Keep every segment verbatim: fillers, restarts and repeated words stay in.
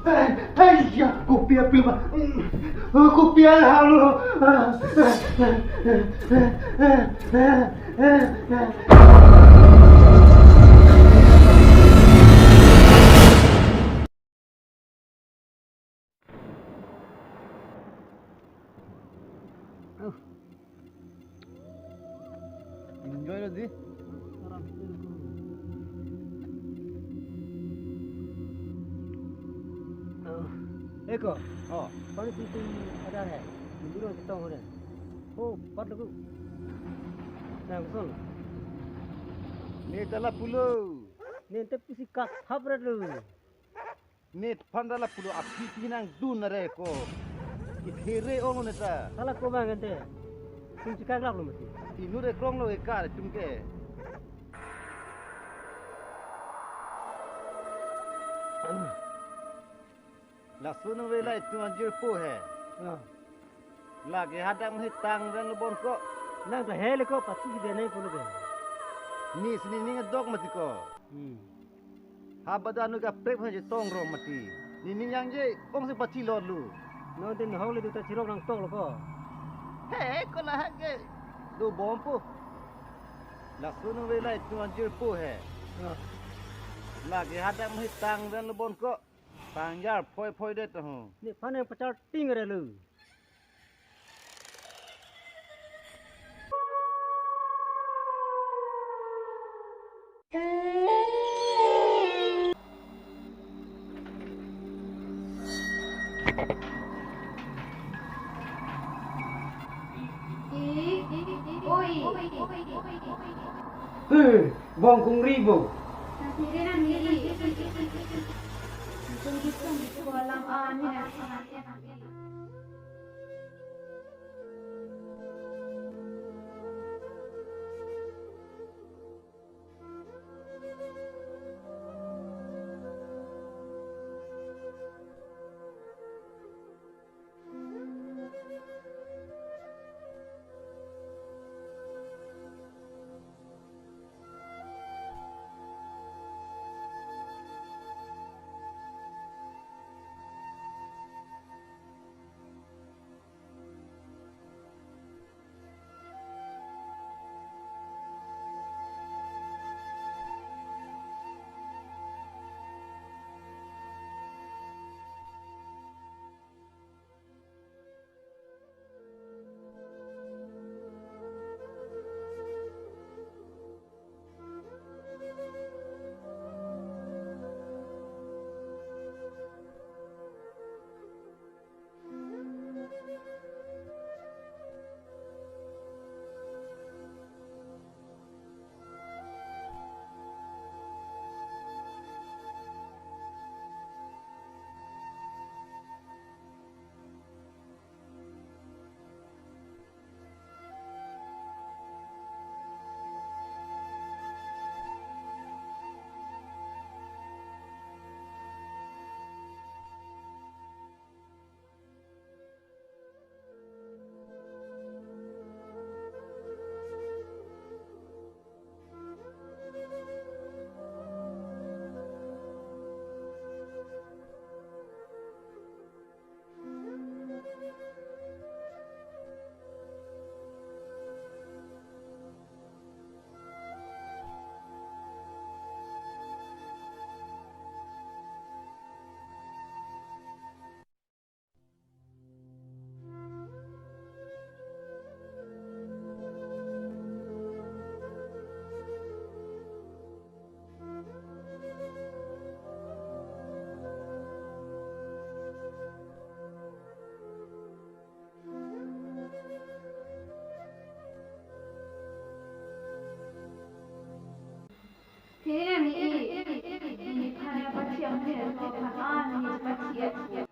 Ai, ai, ya, kopi apil ma. Kopi halo. Enjoy lo di. Eko. Oh. Pani pisi ada hai. Mundurang kita orang. Oh, pat lagu. Nah, betul. Ne ta lapulo. Ne te pisi kas hap rat lu. Nephan ta lapulo, aphi pi nangdun nare ko. Ithere ong ne ta. Hala ko bang ente. Tum chikak lak lo mati. Inut ekrong lo ekar tum ke. Laso nang rela itum anjir po he. Ah. Lake hadak mhe tang ran lo bon ko. Nang ta hele ko pati de nai pulo ke. Ne si nening adok mati ko. Hmm. Habadan nu kaprek phan chetong rong mati. Nening yang je ong si pachilot lu. Non tin hok le tu ta chirok nangtok lo ko. He, ko lahak ke. Dobom po. Laso nang rela itum anjir po he. Ah. Lake hadak mhe tang ran lo bon ko. Pangjar phoi phoi det ho. Nephan nangpachar ting re lu. He, bong kungri bo.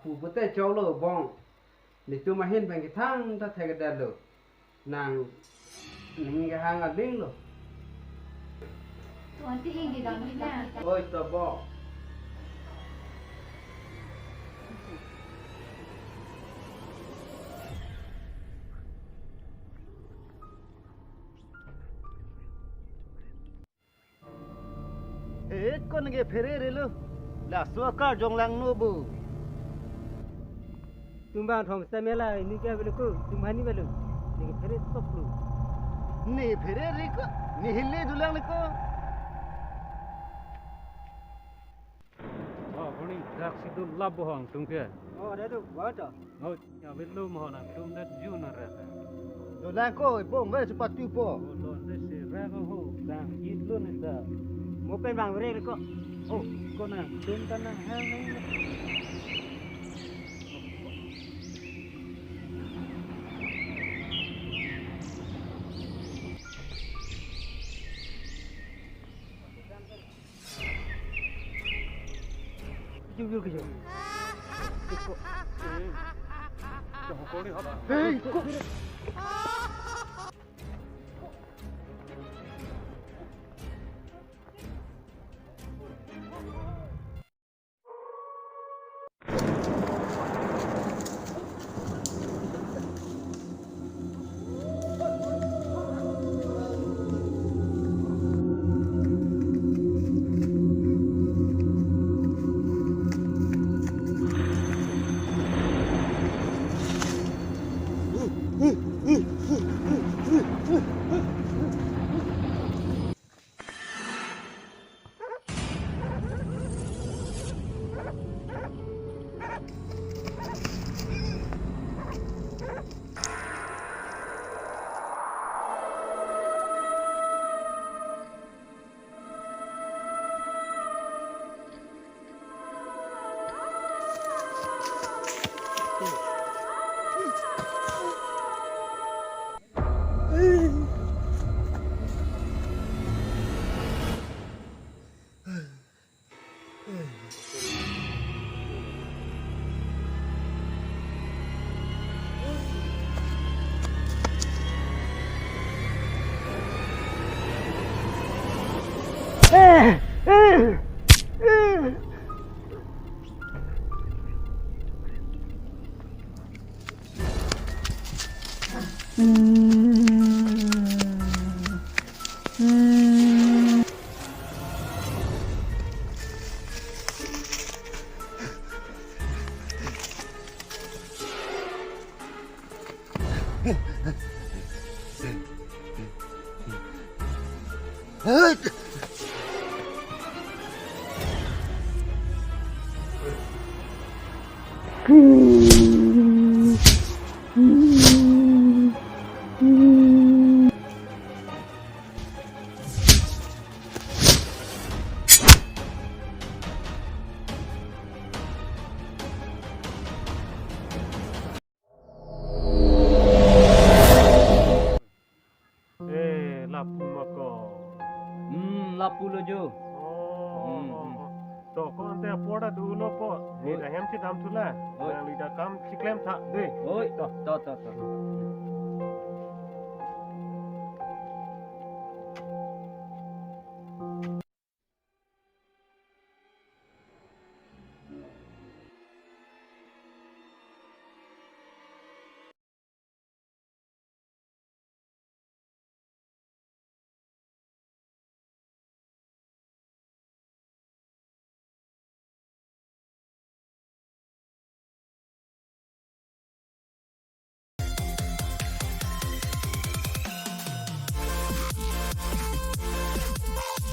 Pu pute choklo bong. Netum ahin pen kethang ta thekdetlo. Nangning kehang aling lo. Tuan ti ing di dam ni na. Oi, to bong. He, ko nangkephere-re lo. Laso akarjong langno bo. Tum bang thom seta mela, ini ke avelo ko, tum hani avelo. Nangkephere sop lo. Nangkephere-re ko, nangkehile dolang le ko. Oh, kuni dak si dum lap bohong tum ke. Oh, ada tu, bawa tu. Oh, ya, belum mohon, tum dat jun arah. Dolang ko, bong, beri sepatu po. Oh, lo, ande si rek ho, dang, it lo ni da. Mo pen bang, beri ko. Oh, ko nang, tum ta nanghang nang. Yuk, yuk, yuk. Hei, ko. Eh, lapu ma ko. Hmm, lapu lo jo. Oh, Hmm, oh, hmm. oh. To, ko ante apor ta dolo po. Ni Oi. da hem si dam thula. Oi. Nangli ta kam si klem tha, dei. Oi, to, to, to, to.